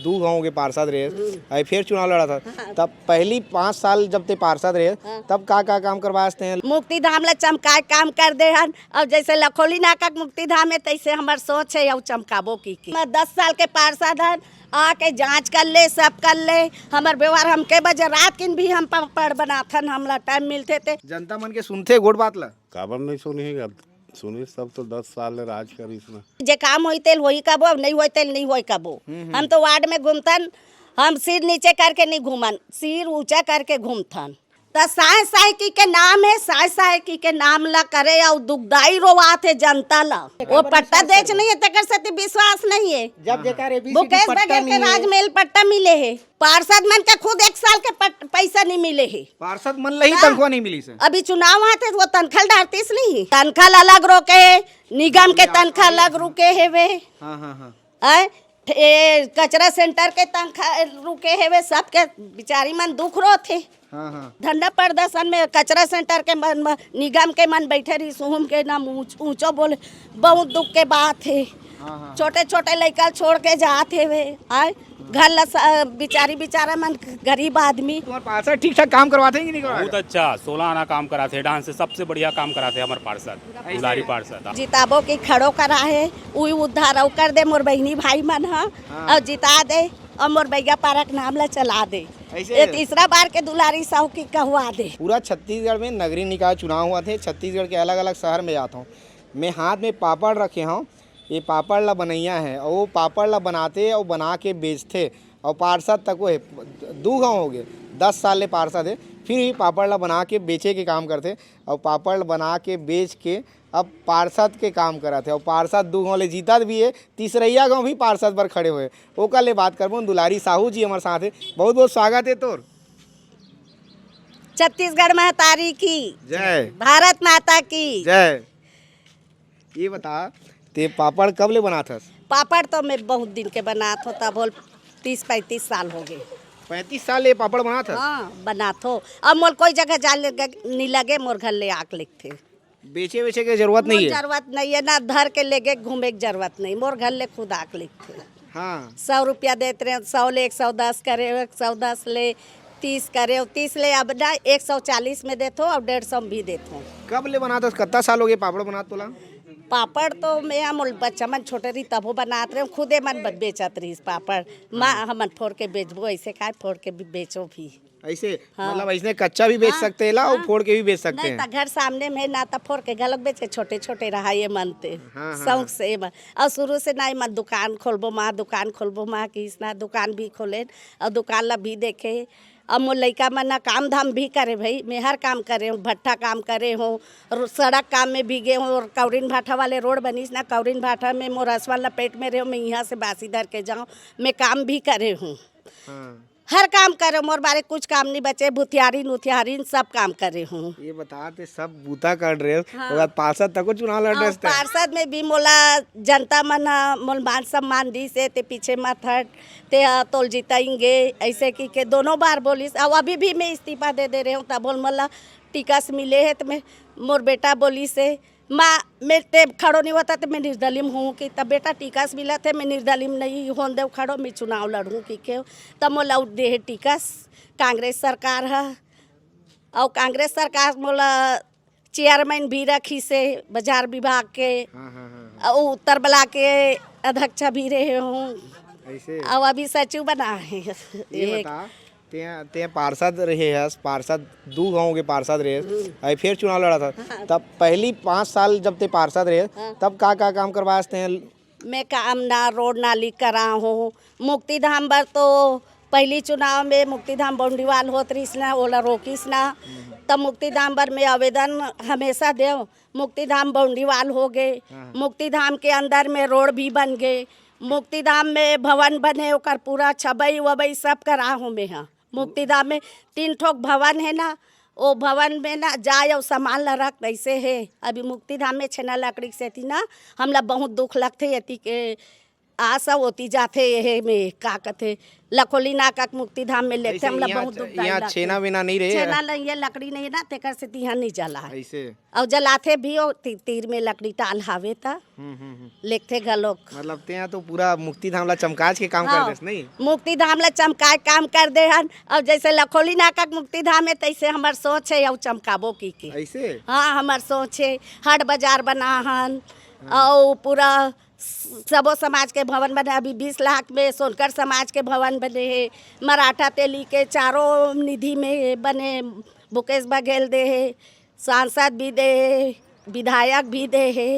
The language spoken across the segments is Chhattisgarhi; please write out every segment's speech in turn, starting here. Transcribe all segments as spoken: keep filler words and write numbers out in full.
दू गांव के पार्षद रहे, अभी फिर चुनाव लड़ा था। हाँ। तब पहली पाँच साल जब ते पार्षद रहे, हाँ। तब का का काम करवाए हस ते? मुक्ति धाम ला चमकाए काम कर दे हन, और जैसे लखोली नाका के मुक्ति धाम है, तैसे हमर सोच है, अउ चमकाबो की, की। मैं दस साल के पार्षद हन, आके जांच कर ले, सब कर ले। हमर व्यवहार हमके बजे रात किन भी हम पापड़ बनाथन, हमला टाइम मिलथे ते। जनता मन के सुनथे गोठ बात ला? काबर नहीं सुनही? अब सुनिस, सब तो दस साल ले राज करिस ना। जे काम होई तेल होई कबो, अब नहीं होई तेल नहीं होई कबो। हम्म, हम्म। हम तो वार्ड में घूमथन, हम सिर नीचे करके नहीं घूमन, सिर ऊंचा करके घूमथन। त साय सायकी के नाम है, साय सायकी के नाम ला करे अउ दुखदाई रोवात है जनता ला। वो पट्टा देच नहीं है, तेकर सेती विश्वास नहीं है। जब जेकर एबीसीडी मुकेश पट्टा बघेल के नहीं है। राज में पट्टा मिले है, पार्षद मन के खुद एक साल के पट-, पैसा नहीं मिले है। पार्षद मन ला ही हाँ। तनख्वाह नहीं मिली सर। अभी चुनाव आथे, वो तनख्वाह डारतिस नहीं, तनख्वाह ला अलग रोके है, निगम के तनख्वाह अलग रुके है वे। हाँ, हाँ, हाँ। आय, ए, कचरा सेंटर के तनखा रुके हेवे, सबके बिचारी मन दुख रोथे। हाँ, हाँ। धरना प्रदर्शन में कचरा सेंटर के मन, म-, निगम के मन बैठे रही, सुहुम के नाम ऊंच-, ऊंचो बोले, बहुत दुख के बात है। हाँ, हाँ। छोटे-छोटे लइका छोड़ के जात हेवे, आय, घर ला स-, बिचारी बिचारा मन गरीब आदमी। तुम्हारे पार्षद ठीक ठाक काम करवाते हैं कि नहीं करवाते? बहुत अच्छा, सोलह आना काम कराथे, डांस से सबसे बढ़िया काम कराथे हमर पार्षद, ऐसे? दुलारी पार्षद। जिताबो की खड़ो करा है, उही उद्धार अउ कर दे मोर बहिनी भाई मन ह, हाँ। अउ जिता दे, अउ मोर बैगा पारा के नाम ला चला दे। ऐसे? ये तीसरा बार के दुलारी साहू की कहवा दे। पूरा छत्तीसगढ़ में नगरीय निकाय चुनाव होवत हे। छत्तीसगढ़ के अलग-अलग शहर में जात हूँ मैं, हाथ में पापड़ रखे हूँ, ये पापड़ ला बनइया है, अउ वो पापड़ ला बनाथे अउ बना के बेचथे, अउ पार्षद तको हे, दू गाँव हो गए, दस साल ले पार्षद हे, फिर भी पापड़ ला बना के बेचे के काम करथे, अउ पापड़ बना के बेच के अब पार्षद के काम करत हे, अउ पार्षद दू गाँव ले जीतत भी हे, तीसरइया गाँव भी पार्षद बर खड़े होए, ओकर ले बात करबो। दुलारी साहू जी हमर साथ हे, बहुत बहुत स्वागत हे तोर। छत्तीसगढ़ महतारी की जय। भारत माता की जय। ये बता, ते पापड़ कब ले बनात हस? पापड़ तो मैं बहुत दिन के बनात हो, तब होल तीस पैंतीस साल हो गए। पैंतीस साल ये पापड़ बनात हस? हाँ, बनात हो। अब मोल कोई जगह जाए लगे, नहीं लगे, मोर घर ले आक लिखथे। बेचे वेचे के जरूरत मोर नहीं है? जरूरत नहीं है, ना धर के लेके घूमे के जरूरत नहीं, मोर घर ले खुद आक लिखथे। हाँ। सौ रुपया देत रहे, सौ ले एक सौ दस करे, एक सौ दस ले तीस करे, तीस ले अब ना एक सौ चालीस में देथो और डेढ़ सौ में भी देथो। कब ले बनात हस? कत्ता साल हो गए पापड़ बनात तोला? पापड़ तो मैं हम बच्चा मन छोटे रही तभो बनात रहे, खुदे मन ब-, बेचत रहीस पापड़। माँ हाँ। हमन फोड़ के बेचबो, ऐसे काय फोड़ के भी बेचो भी। ऐसे? हाँ। मतलब ऐसने कच्चा भी बेच हाँ। सकते हैं ला, और हाँ। फोड़ के भी बेच सकते नहीं हैं। तो घर सामने में ना तो फोड़ के गलत बेचे, छोटे छोटे रहा ये मन ते। हाँ, हाँ, शौक हाँ। से ये मन। और शुरू से ना ये मन दुकान खोलबो माँ, दुकान खोलबो माँ किहिस ना, दुकान भी खोले और दुकान ला भी देखे। अब मोर लइका मन ह काम धाम भी करे भाई, मैं हर काम करे हूँ, भट्ठा काम करे हूँ, रो-, सड़क काम में भी गे हूँ, और कौरिन भाठा वाले रोड बनिस ना, कौरिन भाठा में मोर हसवा लपेट में रहे, मैं यहाँ से बासी धर के जाऊँ, मैं काम भी करे हूँ। हाँ। हर काम करे, मोर बारे कुछ काम नहीं बचे, भुथियारिन उथियारिन सब काम करे हूँ। ये बता, ते सब बूता कर रहे हो, हाँ। ओकर बाद पार्षद तक को चुनाव लड़ और रहे थे। पार्षद में भी मोला जनता मन ह मोल मान सम्मान दी से, ते पीछे मत हट, ते ह तोल जिताएंगे, ऐसे की के दोनों बार बोलिस। अब अभी भी मैं इस्तीफा दे दे रहे हूँ, तब बोल मोला टिकस मिले है, तो मैं, मोर बेटा बोलिस हे, "माँ, मैं ते खड़ो नहीं होता तो मैं निर्दलीय में हूँ," कि तब बेटा टिकस मिलत हे, मैं निर्दलीय में नहीं होन देव खड़ो, मैं चुनाव लड़ूँ कि के, तब मोला दे हे टिकस कांग्रेस सरकार ह। अउ कांग्रेस सरकार मोला चेयरमैन भी रखिस हे बाजार विभाग के, हाँ, हाँ, हाँ, हाँ। अउ उत्तर ब्लॉक के अध्यक्ष भी रहे हूँ, ऐसे? अउ अभी सचिव बना है। ये एक बता, ते, ते पार्षद रहे हस, पार्षद दू गाँव के पार्षद रहे हस, हम्म। अभी फिर चुनाव लड़ा था, हाँ। तब पहली पाँच साल जब ते पार्षद रहे, हाँ। तब का का काम करवाए हस ते? मैं काम ना, रोड नाली करा हूँ। मुक्तिधाम बर तो पहली चुनाव में मुक्तिधाम boundary wall होत रहिस ना, ओला रोकिस ना, तब मुक्तिधाम बर मैं आवेदन हमेशा देव। मुक्तिधाम boundary wall हो गए, हाँ। मुक्तिधाम के अंदर में रोड भी बन गए, मुक्तिधाम में भवन बने, ओकर पूरा छबई वबई सब करा हूँ मैं, हाँ। मुक्तिधाम में तीन ठोक भवन है ना, ओ भवन में ना जाए अउ सामान ला रख, ऐसे है। अभी मुक्तिधाम में छेना लकड़ी के सेती ना हमला बहुत दुख लगथे, एती के आस ह ओती जाथे, एहे में का कथे, लखोली नाका के मुक्ति धाम में लेगथे, ऐसे हमला यहाँ बहुत छ-, दुखदाई यहाँ लागथे। छेना वेना नहीं रहे? छेना नहीं है, लकड़ी नहीं है ना, तेकर से तिहा नहीं जला। ऐसे? अउ जलाथे भी ओ ती-, तीर में लकड़ी टाल हावे त हम्म, हम्म, हम्म। लेगथे घलोक। मतलब तेहा तो पूरा मुक्ति धाम ला चमकाज के काम कर हाँ, देस, नहीं? मुक्ति धाम ला चमकाए काम कर दे हन। अउ जैसे लखोली नाका के मुक्ति धाम है, तैसे हमर सोच है अउ चमकाबो की के। ऐसे? हाँ, हमर सोच है, हाट बाजार बना हन, हाँ। अउ पूरा स-, सबो समाज के भवन बने, अभी बीस लाख में सोनकर समाज के भवन बने हे, मराठा तेली के चारों निधि में बने, भूपेश बघेल दे हे, सांसद भी दे हे, विधायक भी दे हे,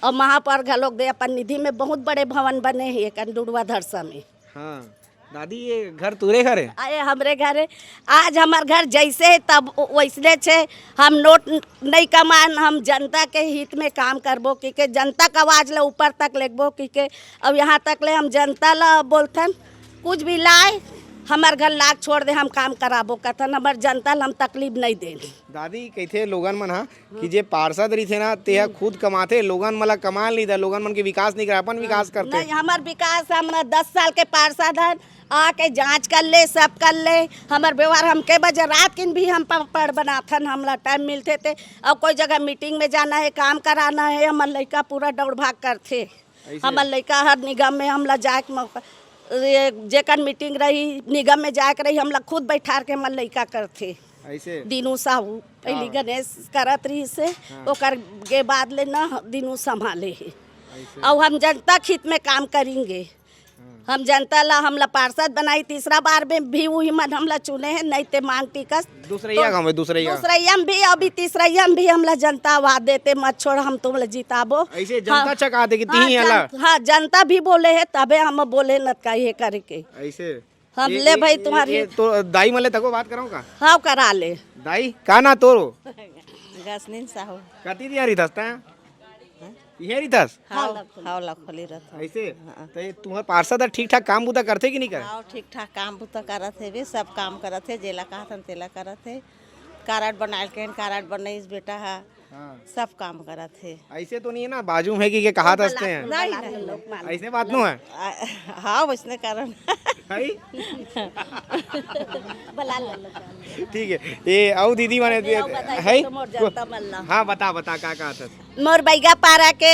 अउ महापौर घलोक दे, अपन निधि में बहुत बड़े भवन बने हे, एकन डुडवा धरसा में। हाँ, दादी, ये घर तुरे घर है? अरे, हमरे घर है। आज हमर घर जैसे है, तब वैसने छे। हम नोट नहीं कमान, हम जनता के हित में काम करबो की के, जनता का आवाज ले ऊपर तक लेगबो की के। अब यहाँ तक ले हम जनता ला बोलथन, कुछ भी लाए, हमर घर लाग छोड़ दे, हम काम कराबो कथन, हमर जनता ला हम तकलीफ नहीं देन। दादी, कहिथे लोगन मन ह कि जे पार्षद रहिथे ना, तेहा खुद कमाथे, लोगन मन ला कमाए ल नहीं दे, लोगन मन के विकास नहीं करे, अपन विकास करथे। नहीं, हमर विकास, हम दस साल के पार्षद हन, आके जांच कर ले, सब कर ले। हमर व्यवहार हमके बजे रात किन भी हम पापड़ बनाथन, हमला टाइम मिलथे ते। अउ कोई जगह मीटिंग में जाना है, काम कराना है, हमर लइका पूरा दौड़ भाग करथे। ऐसे? हमर लइका हर निगम में हमला जाए के मौका, ये जेकर मीटिंग रही, निगम में जाए के रही, हमला खुद बैठार के हमर लइका करथे। ऐसे? दीनू साहू, पहली हाँ। गणेश करत रहिस हे, हाँ। ओकर के बाद ले ना दीनू संभाले हे। ऐसे? अउ हम जनता के हित में काम करेंगे। हाँ। हम जनता ला, हमला पार्षद बनाई, तीसरा बार में भी वही मन हमला चुने हैं, नहीं ते मांग टिकस। दूसरैया तो गाँव में, दूसरैया। दूसरैया में भी, अभी तीसरैया में भी हमला जनता आवाज देते, मत छोड़, हम तुमला जिताबो। ऐसे जनता हाँ। चकाते कि हाँ, तिही हला? जन-, हाँ, जनता भी बोले है, तबे हम बोले न का ये करके। ऐसे? हम ये, ले ये, भाई ये, तुम्हारी ये तो दाई मले तको बात कराऊं का? हाँ, करा ले। दाई, का ना तोरो? गसनीन साहू। कति दिया रही दस्ता? इहे रहिथस? हाव, हाव, लखोली रहिथन। ऐसे? हाँ। त ये तुम्हर पार्षद ह ठीक ठाक काम बुता करथे कि नहीं करे? हाव, ठीक ठाक काम बुता करत हे बे, सब काम करत हे, जेला कहथन तेला करत हे। कारड बनायल केहन, कारड बनइस बेटा ह। हाँ। सब काम करत हे। ऐसे तो नहीं है ना, बाजू में कि के कहा दसते हैं? नहीं, नहीं। ऐसे बात नो है? आ, हाँ, वैसने कारण। है? ठीक है, ये अउ दीदी माने ये अउ बताइए है? तो मोर जनता मन ला। हाँ, बता, बता, का कहत हस? मोर बैगा पारा के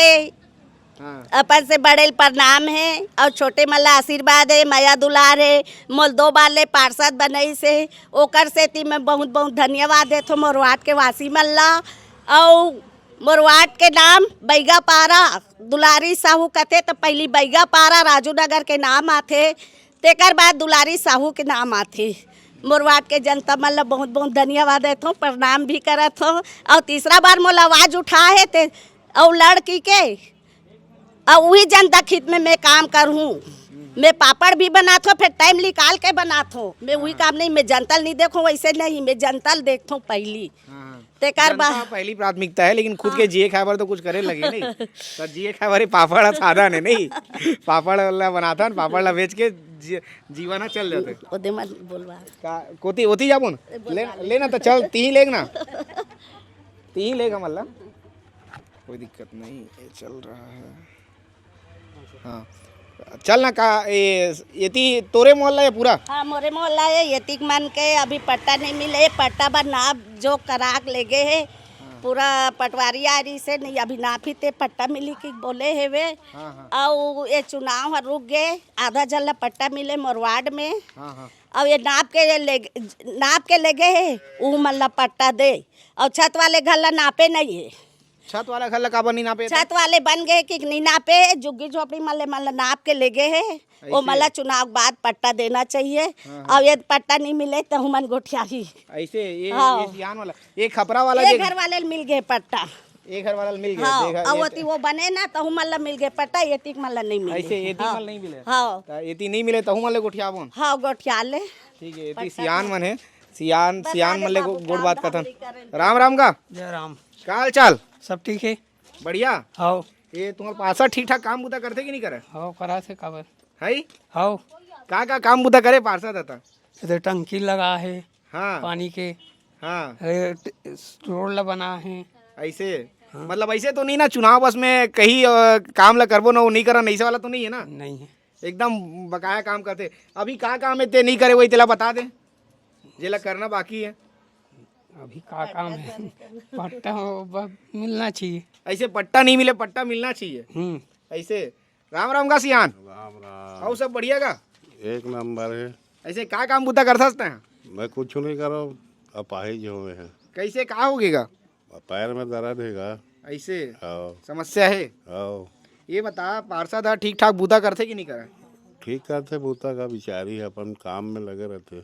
हाँ। अपन से बड़े ल प्रणाम हे अउ छोटे मन ला आशीर्वाद हे, मया दुलार हे। मोल दो बार ले पार्षद बनइस हे, ओकर सेती मैं बहुत बहुत धन्यवाद देथों मोर वार्ड के वासी मन ला। अउ मोर वार्ड के नाम बैगा पारा, दुलारी साहू कथे त पहिली बैगा पारा राजू नगर के नाम आथे, तेकर बाद दुलारी साहू के नाम आथे। मोर वार्ड के जनता मन ला बहुत बहुत धन्यवाद देथों, प्रणाम भी करत हों। अउ तीसरा बार मोला आवाज उठा हे ते अउ लड़की के, अउ उही जनता के हित में मैं काम करहूँ। मैं पापड़ भी बनाथों, फिर टाइम निकाल के बनाथों। मैं उही हाँ। काम नहीं, मैं जनता ल नहीं देखों, वैसे नहीं, मैं जनता ल देखथों पहिली। हाँ, हाँ। तेकर जनता बा- पहली प्राथमिकता है, लेकिन खुद के हाँ। जिए खाए बर तो कुछ करे लगे नहीं। त जिए खाए बर पापड़ ह साधन है नहीं, पापड़ ला बनाथन, पापड़ ला बेच के जी-, जीवन ह चल जाथे। ओदे मत बोलवा। का कोती ओती जाबो न? ए, बोलवा ले। लेना त चल, तिही लेग ना, तिही लेग हमन ला। कोई दिक्कत नहीं, ये चल रहा है। हाँ, चल ना का, ए, एती तोरे मोहल्ला हे पूरा? हाँ, मोरे मोहल्ला हे, एतिक मन के अभी पट्टा नहीं मिले, पट्टा बर नाप जो करा के लेगे हे, हाँ। पूरा पटवारी आ रहिस हे, नहीं अभी नाप ही ते पट्टा मिली कि बोले हेवे। हाँ, हाँ। अउ ये चुनाव ह रुक गे, आधा झन ला पट्टा मिले मोर वार्ड में। हाँ, हाँ। अउ ये नाप के ले, नाप के लेगे हे, ऊ मन ला पट्टा दे, अउ छत वाले घर ला नापे नहीं हे। छत वाला घर ला काबर नहीं नापे? छत वाले बन गए कि नहीं नापे, झुग्गी झोपड़ी मन ले, मन ला नाप के लेगे हे। ऐसे? ओ मन ला चुनाव के बाद पट्टा देना चाहिए। हाँ, हाँ। अब यदि पट्टा नहीं मिले त हमन गोठियाही। ऐसे ये, हाँ। ये सियान वाला, ये खपरा वाला ये जे घर वाले ल मिल गए पट्टा। ये घर वाला ल मिल गए, हाँ, देखा, अब ये ओती वो बने ना त हमन ला मिल गए पट्टा, एतिक मन ला नहीं मिले। ऐसे एतिक हाँ। मन नहीं मिले? हाँ। त एती नहीं मिले त हमन ले गोठियाबोन। हाँ, गोठिया ले। ठीक है, एती पट्टा सियान तो मन हे, सियान, बता सियान दे मन ले बाबू, गो-, गोठ काम बात धाम कथन। नहीं करें। राम राम का? जय राम। का हाल चाल? सब ठीक हे। बढ़िया? हाव। ये तुम्हर पार्षद ठीक ठाक काम बुता करथे कि नहीं करे? हाव, कराथे काबर? हई? हाव। का, का काम बुता करे पार्षद ह त? ये तो टंकी लगा हे, हाँ। पानी के। हाँ। ये ट-, रोड ला बना हे। ऐसे? हाँ। मतलब ऐसे तो नहीं ना, चुनाव बस में कहीं, अ, काम ला करबो ना, वो नहीं करन, ऐसे वाला तो नहीं है ना? नहीं है। एकदम बकाया काम करथे। अभी का काम है ते नहीं करे, वही तेला बता दे, जेला करना बाकी है। अभी का काम है? पट्टा हो, ब-, मिलना चाहिए। ऐसे पट्टा नहीं मिले, पट्टा मिलना चाहिए। हम्म। ऐसे। राम राम का सियान। राम राम। अउ सब बढ़िया का? एक नंबर है। ऐसे का काम बूता करथस तैं? मैं कुछ नहीं करो, अपाहिज हो में है। कैसे, का हो गएगा? पैर में दर्द हैगा। ऐसे? हाँ। समस्या है? हाँ। ये बता, पार्षद ह ठीक ठाक बूता करथे कि नहीं करे? ठीक करथे बूता का, बिचारी अपन काम में लगे रहथे।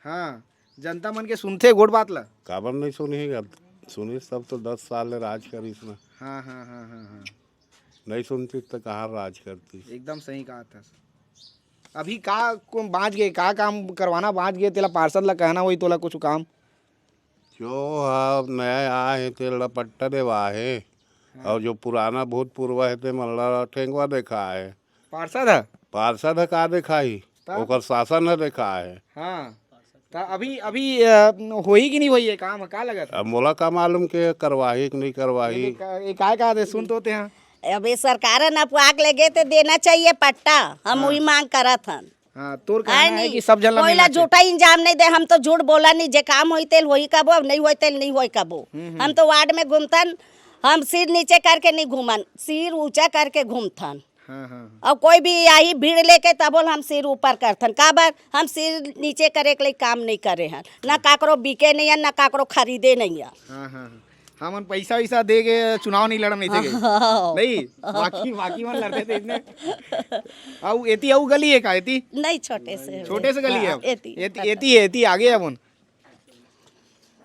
हाँ, जनता मन के सुनथे गोठ बात ला? काबर नहीं सुनही? अब सुनिस तब तो दस साल ले राज करिस ना। हाँ, हाँ, हाँ, हाँ, हाँ। नहीं सुनतिस त कहाँ राज करतिस? एकदम सही कहा था। अभी का को बाँच गे, का काम करवाना बाँच गे, तेला पार्षद ला कहना होही तोला कुछ काम? जो ह नया आए हे, तेला पट्टा देवा हे, हाँ। और जो पुराना भूतपूर्व हे, ते मन ला ठेंगवा देखा हे। पार्षद ह? पार्षद ह का देखाही? तब? ओकर शासन ह देखा हे। हाँ। त अभी, अभी, अ, होही कि नहीं होही ये काम, का लगत? अब मोला का मालूम के करवाही कि नहीं करवाही? ये का, ये काय कहा थे, सुन तो होते हैं। अबे सरकार ह नपवा के लेगे ते देना चाहिए पट्टा, हम हाँ। वही मांग करत हन। हाँ, तोर कहना है है नहीं? कि सब जन ला कोई मिलना ला चाहिए। झूठा इंजाम नहीं दे, हम तो झूठ बोला नहीं, जे काम होई तेल होई कबो, अब नहीं होई तेल नहीं होई कबो। हम्म, हम्म। हम तो वार्ड में घूमथन, हम सिर नीचे करके नहीं घूमन, सिर ऊंचा करके घूमथन। हाँ, हाँ, हाँ। और कोई भी आही भीड़ लेके तबो ल हम सिर ऊपर करथन, काबर हम सिर नीचे करे के लिए काम नहीं करे हन, ना काकरो बिके नहीं है, ना काकरो खरीदे नहीं है। हाँ, हाँ, हाँ। हमन पैसा वैसा दे के चुनाव नहीं लड़न, ऐसे के। हाँ। नहीं, बाकी, बाकी मन लड़ते थे इतने। अउ एती अउ गली है का एती? नहीं, छोटे से। छोटे से गली है। हाँ, एती। एती, एती है, एती आगे है अपन।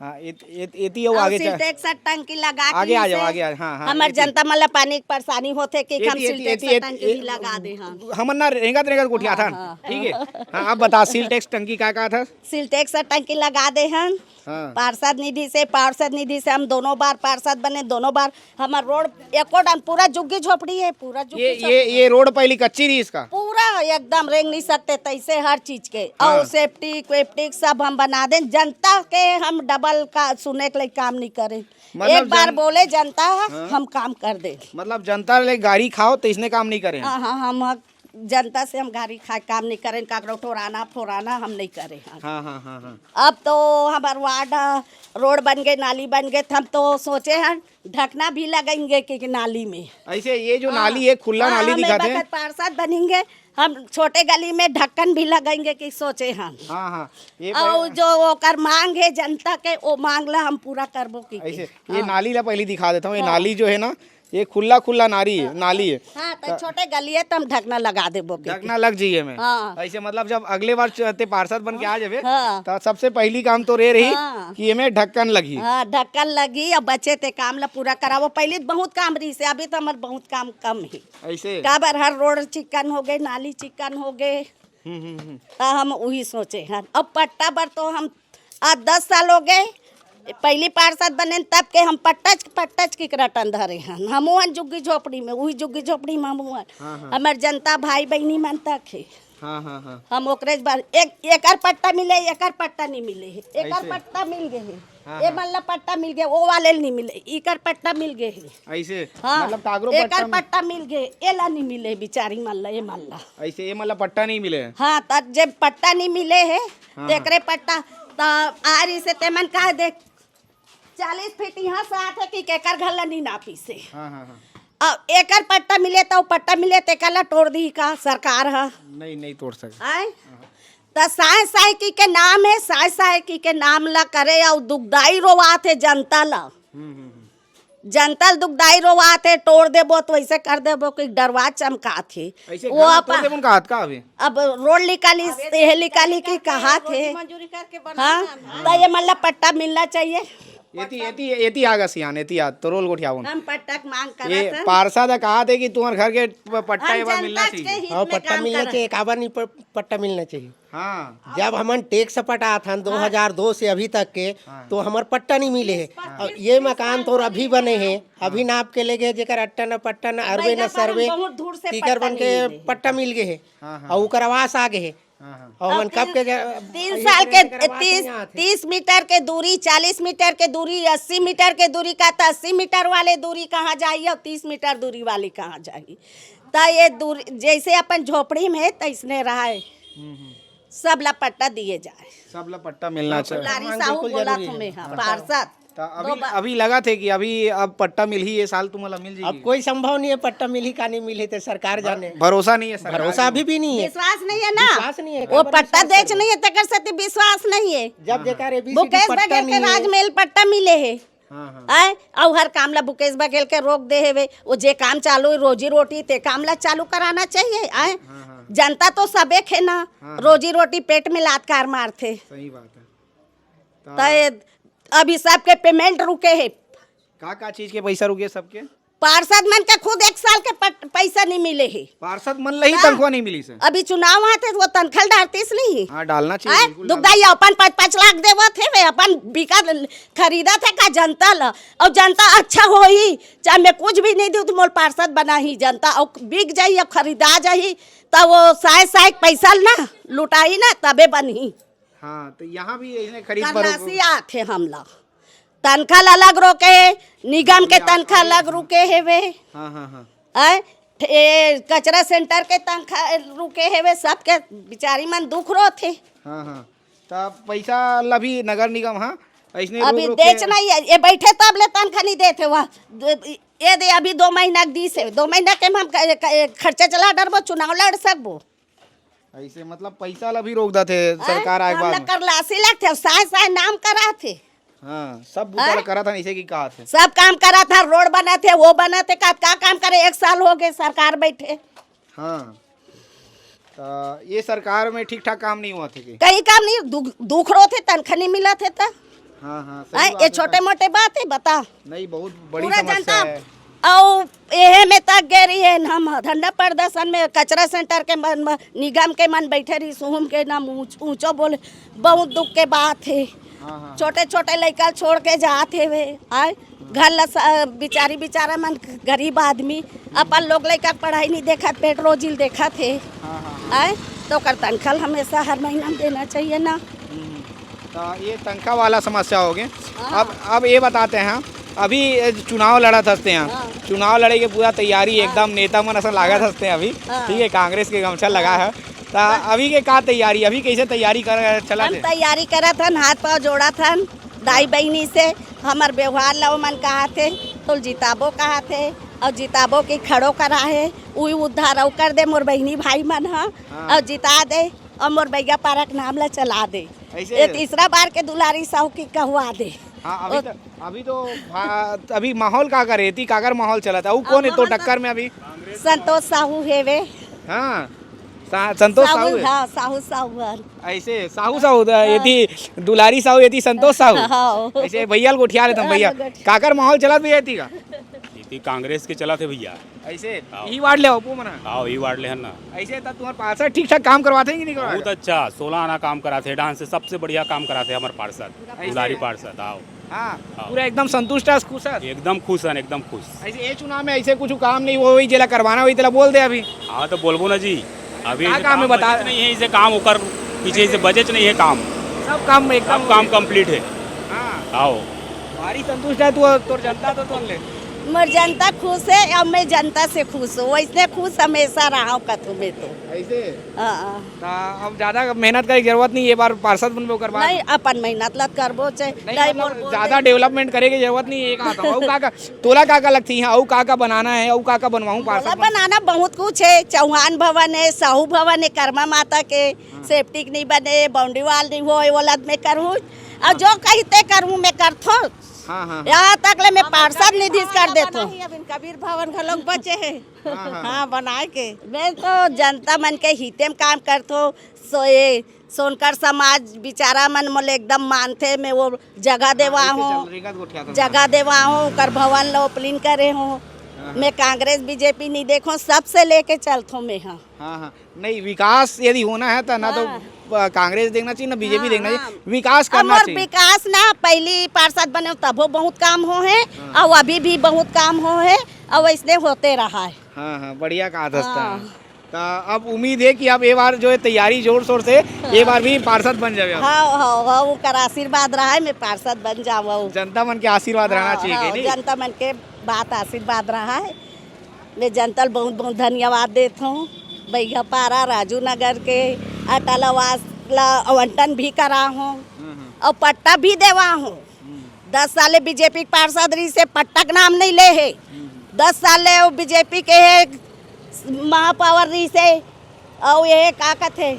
हाँ, एत-, एत-, एती अउ और आगे चल। सिंटेक्स टंकी लगा के आगे आ जाओ, इसे आगे आ, हाँ, हाँ, हमर एती। जनता मन ला पानी के परेशानी होथे कि हम एती, एती, सिंटेक्स एती, एती, टंकी ए-, भी लगा दे हन। हमन ना रेंगत, रेंगत गोठियाथन। हाँ, हाँ। ठीक है। हाँ, अब बता, सिंटेक्स टंकी का, का था? सिंटेक्स टंकी लगा दे हन। हाँ। पार्षद निधि से, पार्षद निधि से हम दोनों बार पार्षद बने, दोनों बार हमर रोड एको डन पूरा जुग्गी झोपड़ी है, पूरा जुग्गी ये, झोपड़ी ये, है। ये रोड पहली कच्ची रही इसका? पूरा एकदम रेंग नहीं सकते तैसे हर चीज के। हाँ। और सेप्टिक वेप्टिक सब हम बना दें, जनता के हम डबल का सुने के लिए काम नहीं करें। मतलब एक बार जन-, बोले जनता, हाँ। हम काम कर दे। मतलब जनता ले गारी खाओ तो इसने काम नहीं करे हैं? हाँ, हाँ, हम जनता से हम गारी खा काम नहीं करें, काकरो ठोराना फोराना हम नहीं करे हैं। हाँ, हाँ, हाँ, हाँ। अब तो हमार वार्ड, रोड बन गए, नाली बन गए, तो हम तो सोचे हैं ढकना भी लगाएंगे कि, कि नाली में। ऐसे ये जो हाँ। नाली है, खुला हाँ, नाली हम एक दिखाते हैं। बखत पार्षद बनेंगे, हम छोटे गली में ढक्कन भी लगाएंगे कि सोचे हैं। हाँ, हाँ, ये और पर- जो ओकर मांग है जनता के, वो मांग ला हम पूरा करबो की, ऐसे, की। ये हाँ। नाली ला पहले दिखा देता हूँ। ये हाँ। नाली जो है ना, ये खुला, खुला नाली है, नाली है। हाँ, तो त- छोटे गली है, तो हम ढकना लगा देबो के। ढकना लग जाइए में। हाँ। ऐसे मतलब, जब अगले बार च-, ते पार्षद बन के आ जाबे, हाँ। तो सबसे पहली काम तो रे रही हाँ। कि एमे ढक्कन लगी। हाँ, ढक्कन लगी, अब बचे ते काम ला पूरा कराबो। पहले बहुत काम रही से, अभी तो हमार बहुत काम कम है। ऐसे? काबर हर रोड चिक्कन हो गए, नाली चिक्कन हो गए। हम्म, हम्म, हम्म। त हम उही सोचे हन। अब पट्टा बर तो हम आज दस साल हो गए, पहली पार्षद बने तब के हम पट्टच, पट्टच की रटन धरे हन। हमहू हन जुग्गी झोपड़ी में, उही जुग्गी झोपड़ी में हमहू हन। हाँ, हाँ। हमर जनता भाई बहनी मन तक है। हाँ, हाँ, हाँ। हम ओकरे बर एक, एकर पट्टा मिले, एकर पट्टा नहीं मिले है, एकर ऐसे? पट्टा मिल गए है। हाँ, ए हाँ। मन ला पट्टा मिल गए, वो वाले ल नहीं मिले, इकर पट्टा मिल गए है। ऐसे? हाँ। मतलब काकरो एकर पट्टा मिल- पट्टा मिल गए, एला नहीं मिले बिचारी मन ला, ए मन ला। ऐसे ए मन ला पट्टा नहीं मिले है? हाँ, त जब पट्टा नहीं मिले है, हाँ, तेकरे हाँ। पट्टा, त आ रही से तेमन कह दे, चालीस फीट यहाँ से आथे कि केकर घर ला नहीं नापी से। हाँ, हाँ, हाँ। अब एकर पट्टा मिले तो पट्टा मिले, तेकर ला तोड़ दी का सरकार ह? नहीं, नहीं तोड़ सके। आय? हाँ। त साय सायकी के नाम है, साय सायकी के नाम ला करे अउ दुखदाई रोवात है जनता ला। हम्म, हम्म, हम्म। जनता ल दुखदाई रोवात हे, टोर देबो त वइसे कर देबो कि डरवा चमकात हे। अइसे वो घर ला अपन तोर देबो न कहत का अभी? अब रोड निकाली, अब ये ये निकाली कि कहात हे। हाँ, हाँ। त ये मन ला पट्टा मिलना चाहिए। एती, एती, एती आगा सियान, एती आ, तो रोल गोठियावन। हम पट्टा के मांग ये करत हन। पार्षद ह कहात हे कि तुम्हर घर के प-, पट्टा हम ये बार जनता मिलना के चाहिए। हित हाँ, में पट्टा काम मिलना करत चाहिए, काबर नहीं प-, पट्टा मिलना चाहिए। हाँ। जब हमन टैक्स पटात हन हाँ। दो हज़ार दो से अभी तक के, हाँ। तो हमर पट्टा नहीं मिले हे। हाँ। और ये मकान तो अभी बने हे, हाँ। अभी नाप के ले गए, जेकर अट्टा न पट्टा न अरबे न सरबे, बहुत दूर से तीकर पट्टा बन के नहीं मिले हे। पट्टा मिल गए हे। हाँ, हाँ। और ओकर आवास आ गए हे। हाँ, हाँ। और हमन कब के जा-, तीन साल के तीस, तीस मीटर के दूरी, चालीस मीटर के दूरी, अस्सी मीटर के दूरी का, तो अस्सी मीटर वाले दूरी कहाँ जाही और तीस मीटर दूरी वाली कहाँ जाही? तो ये दूरी जैसे अपन झोपड़ी में है, तो इसने रहा है। हम्म, हम्म। सब ला पट्टा दिए जाए। सब ला पट्टा मिलना चाहिए। दुलारी साहू बोला तुम्हें, हाँ, पार्षद। तो अभी, अभी लगा थे कि अभी अब पट्टा मिलही, ये साल तुम्हाला मिल जाएगी। अब कोई संभव नहीं है, पट्टा मिलही का नहीं मिलही, तो सरकार जाने। भरोसा नहीं है सरकार भरोसा अभी भी नहीं है। विश्वास नहीं है ना। विश्वास नहीं है, वो पट्टा देच नहीं है, तेकर सेती विश्वास नहीं है। जब जेकर एबीसीडी भूपेश बघेल के राज में पट्टा मिले है। हाँ, हाँ। आय, अउ हर काम ला भूपेश बघेल के रोक दे हेवे। वो जे काम चालू है, रोजी रोटी, ते काम ला चालू कराना चाहिए। आय, हाँ, हाँ। जनता तो सबे खे ना, हाँ, हाँ। रोजी रोटी पेट में लात कार मारथे। सही बात है। तो तय अभी सबके पेमेंट रुके है। का का चीज के पैसा रुके सबके? पार्षद मन के खुद एक साल के पट-, पैसा नहीं मिले है। पार्षद मन ला ही हाँ। तनख्वाह नहीं मिली से। अभी चुनाव आथे, वो तनखा डारतीस नहीं। हाँ, डालना चाहिए, आय, बिल्कुल दुखदाई डालना। अपन पाँच पाँच लाख देवत है, वे अपन बिका खरीदत है का जनता ला, और जनता अच्छा होही, चाहे मैं कुछ भी नहीं दूँ तो मोर पार्षद बनाही जनता, और बिक जाही, और खरीदा जाही, तब वो साय साय पैसा ना लुटाही ना, तबे बनही। हाँ, तो यहाँ भी इसने खरीद फरोख्त करलासी आथे हमला। तनखा ला अलग रोके, निगम के तनखा अलग रुके हेवे। हाँ, हाँ, हाँ। आय, ए, कचरा सेंटर के तनखा रुके हेवे, सबके बिचारी मन दुख रोथे। हाँ, हाँ। तब पैसा ला भी नगर निगम, हाँ, ऐसने अभी रोक, रोक देच के नहीं है, ये बैठे तब ले तनखा नहीं देथे वह। ये दे, अभी दो महीना के दिस है, दो महीना के हम क-, क-, खर्चा चला डरबो, चुनाव लड़ सकबो। ऐसे मतलब पैसा ला भी रोक देथे हैं? सरकार आए के हमला बाद में। करलासी लगथे, साय साय नाम कराथे। हाँ, सब बुता ला हैं? करत हन, ऐसे की कहा थे। सब काम करत हन, रोड बनत हे, वो बनत हे, का, का काम करे, एक साल हो गए सरकार बैठे। हाँ, त ये सरकार में ठीक ठाक काम नहीं हुआ थे कि? कहीं काम नहीं, दुख, दुख रोथे, तनखा नहीं मिलत हे त। हाँ, हाँ, सही आय, बात ये है। छोटे मोटे बात है, बता। नहीं, बहुत बड़ी पूरा समस्या जनता है। अउ एहे में तक गे रही है, हम धरना प्रदर्शन में कचरा सेंटर के मन, म-, निगम के मन बैठे रही, सुहुम के नाम ऊंच-, ऊंचो बोले, बहुत दुख के बात है। हाँ, हाँ। छोटे छोटे लइका छोड़ के जात हे वे, आय, घर ला स-, बिचारी बिचारा मन गरीब आदमी, अपन लोग लइका के पढ़ाई नहीं देखत, पेट रोजी ल देखत हे, हाँ, हाँ, हाँ। आय, तो ओकर तनखा ल हमेशा हर महीना में देना चाहिए ना। हम्म। तो ये तनखा वाला समस्या हो गए। हाँ। अब, अब ये बताते हैं, अभी ये चुनाव लड़त हंसते हैं, हाँ। चुनाव लड़े के पूरा तैयारी हाँ। एकदम नेता मन असन लागत हाँ। हंसते हैं अभी, हाँ। ठीक है, कांग्रेस के गमछा लगा हाँ। है। तो हाँ। अभी के का तैयारी, अभी कैसे तैयारी कर चला हम थे? तैयारी करत हन, हाथ पाँव जोड़त हन, दाई बहिनी से हमर व्यवहार ला ओमन कहा थे, तोल जिताबो कहा थे, और जिताबो के खड़ो करा है, उही उद्धार अउ कर दे मोर बहिनी भाई मन ह, हाँ। और जिता दे, और मोर बैगा पारा के नाम ला चला दे। ऐसे? ये तीसरा बार के दुलारी साहू की कहवा दे। हाँ, अभी ओ तो, अभी तो भा-, अभी माहौल का करे, एती काकर माहौल चलत है? अउ कौन है तो हमन टक्कर में अभी? संतोष साहू हेवे। हाँ, सा-, संतोष साहू साहू है? हाँ, साहू साहू हन। ऐसे साहू साहू, हाँ। एती दुलारी साहू, एती संतोष साहू। हाँ। ऐसे भैया ल गोठिया लेता हूँ, हाँ, भैया। गोठिया। काकर माहौल चलत भैया एती का? एती कांग्रेस के चलत है भैया। ऐसे? हाँ। ई वार्ड ले हो, मना? हाँ, ई वार्ड ले हन ना। ऐसे त तुम्हार पार्षद ठीक ठाक काम करवाते हैं कि नहीं करवाते? बहुत अच्छा, सोलह आना काम कराते हैं, डांस से सबसे बढ़िया काम कराते हैं हमारे पार्षद, ऐसे? दुलारी पार्षद, आओ। हाँ, हाँ। पूरा एकदम संतुष्ट है, खुश है? एकदम खुश है, एकदम खुश। ऐसे ये चुनाव में ऐसे कुछ काम नहीं हुआ, वही जेला करवाना, वही तेला बोल दे अभी। हाँ, तो बोलबो ना जी, अभी का इसे काम काम है बता? बजट नहीं है, इसे काम ओकर पीछे इसे बजट नहीं है काम। सब काम एकदम सब काम complete है। हाँ। आओ। भारी संतुष्ट है तू, तोर जनता तो तोर ले। मोर जनता खुश है, अब मैं जनता से खुश हूँ, वैसे खुश हमेशा रहा हूँ कथू में तो। ऐसे? हाँ, हाँ। ता अब ज्यादा मेहनत करे के जरूरत नहीं, ये बार पार्षद बनबे ओकर बाद। नहीं, अपन मेहनत लत करबो, चाहे नहीं, नहीं मतलब बोलबो, ज्यादा नहीं। Development करे के जरूरत नहीं है, ये कहा था। अउ का का, तोला का का लगती है, अउ का का बनाना है, अउ का का बनवाऊँ मोला पार्षद बन- बनाना बहुत कुछ है, चौहान भवन है, साहू भवन है, कर्मा माता के, हाँ। Septic नहीं बने, boundary wall नहीं होए, ओला मैं करूँ, और जो कही ते करूँ, मैं करथो। हाँ, हाँ, हाँ। यहाँ तक ले मैं पार्षद निधि कर देथो। अभी कबीर भवन घलोक बचे है। हाँ, हाँ, हाँ। हाँ, बनाए के। मैं तो जनता मन के हिते में काम करथो, सो ये सोनकर समाज बिचारा मन मोले एकदम मानथे, मैं वो जगह हाँ, देवा ऐसे हूँ, चल, रेंगत गोठिया था। जगह देवा हूँ, ओकर भवन ला opening करे हूँ। हाँ, हाँ। मैं कांग्रेस बीजेपी नहीं देखो, सबसे लेके चलथो मैं, हाँ। हाँ, हाँ। नहीं, विकास यदि होना है तो ना तो, हाँ। अ, कांग्रेस देखना चाहिए, ना बीजेपी हाँ, देखना चाहिए। हाँ। विकास करना चाहिए। विकास ना, पहली पार्षद बने तबो बहुत काम हो है, हाँ। और अभी भी बहुत काम हो है, और वैसने होते रहा है। हाँ, हाँ, बढ़िया कहा था। हाँ। त अब उम्मीद हे कि अब ए बार जो हे तैयारी जोर शोर से, ए बार भी पार्षद बन जाबे आप। हाँ, हाँ, हाँ, ओकर आशीर्वाद रहा है, मैं पार्षद बन जाऊँ। जनता मन के आशीर्वाद रहना चाहिए, हाँ, नहीं? जनता मन के बात आशीर्वाद रहा है। मैं जनता ल बहुत बहुत धन्यवाद देत हूँ। बैगापारा, राजू नगर के अटल आवास ला आवंटन भी करा हूँ और पट्टा भी देवा हूँ। दस साल ले बीजेपी के पार्षद रहिसे, पट्टा के नाम नहीं ले हे। दस साल ले वो बीजेपी के हे, महापावर रहिसे, और ये का कथे,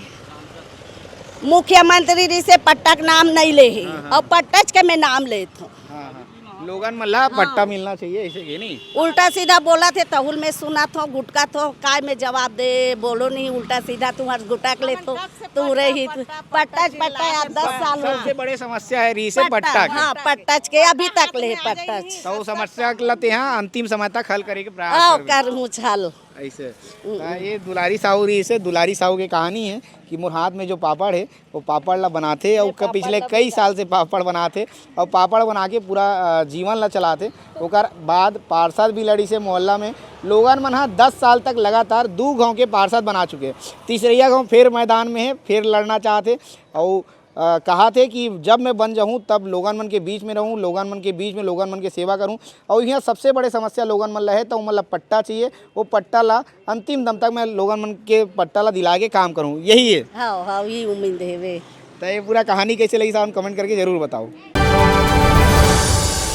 मुख्यमंत्री रहिसे, पट्टा के नाम नहीं ले हे। और पट्टच के मैं नाम लेत हूँ। हाँ, हाँ। लोगन मन ला पट्टा मिलना चाहिए, ऐसे के नहीं। उल्टा सीधा बोलत हे, तहू ल मैं सुनत हूँ, गुटकत हूँ, काय मैं जवाब दे, बोलो नहीं, उल्टा सीधा तुम्हार गुटक लेत हूँ, तुहरे ही पट्टच पट्टा यार दस साल हो सबसे बड़े समस्या हे रहिसे पट्टा के। हाँ, पट्टच के अभी तक ले पट्टच। त वो समस्या ला तेहा अंतिम समय तक हल करे के प्रयास आओ करबे। कर मुछाल। ऐसे। त ये दुलारी साहू रहिसे, दुलारी साहू के कहानी हे कि मोर हाथ में जो पापड़ हे, वो पापड़ ला बनाथे और क-, पिछले कई साल से पापड़ बनाथे और पापड़ बना के पूरा, अ, जीवन ला चलाथे। ओकर बाद पार्षद भी लड़िसे मोहल्ला में। लोगन मन ह दस साल तक लगातार दू गांव के पार्षद बना चुके हे। तीसरइया गांव फेर मैदान में हे, फेर लड़ना चाहथे और, अ, कहाथे कि जब मैं बन जाहूँ तब लोगन मन के बीच में रहूँ, लोगन मन के बीच में लोगन मन के सेवा करूँ। और यहाँ सबसे बड़े समस्या लोगन मन ला हे, त ओमन ला पट्टा चाहिए। वो पट्टा ला अंतिम दम तक मैं लोगन मन के पट्टा ला दिलाए के काम करूँ, यही हे। हाँ, हाँ, ये उम्मीद हे वे। त ये पूरा कहानी कैसे लगी साहब, कमेंट करके जरूर बताओ।